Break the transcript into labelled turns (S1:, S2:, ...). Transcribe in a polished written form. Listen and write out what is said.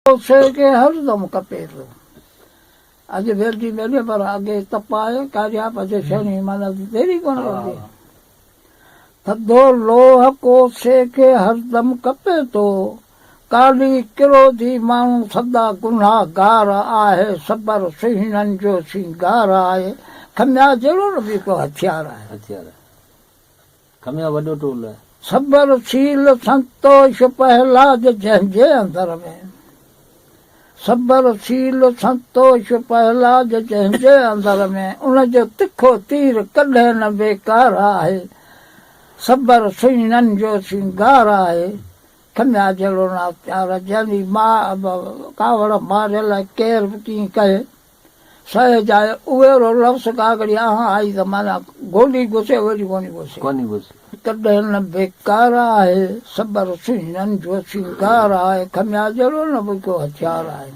S1: ڪوسي کي هر دم ڪپي ٿو. اڄ ڀيرجي ملي پر اڳي تپائي ڪاريا پچي ڇڻي معنيٰ ديري ڪونه لڳي. ٿڌو لوهه ڪوسي کي هر دم ڪپي ٿو. ڪالي ڪروڌي ماڻهو سدا گنهگار آهي. صبر سهڻن جو سينگار آهي. کميا جهڙو نه به ڪو هٿيار آهي.
S2: هٿيار آهي. کميا وڏو ٽول آهي.
S1: صبر سيل سنتوش پهلاج جنهن جي اندر ۾. صبر سيل سنتوش پهلاج جنهن جي اندر ۾. ان جو تکو تير ڪڏهن نه بيڪار آهي. صبر سهڻن جو سينگار آهي. کميا جهڙو نه هٿيار جنهن جي ماء ڪاوڙ ماريل ڪير به ڪيئن ڪهي. سهي جاء اهڙو لفظ ڪاڪڙي آهان آئي ته معنيٰ گولي گسي وري ڪونهي گسي.
S2: ڪونهي گسي.
S1: ڪڏهن نه بيڪار آهي، صبر سهڻن جو سينگار آهي، کميا جهڙو نه به ڪو هٿيار آهي.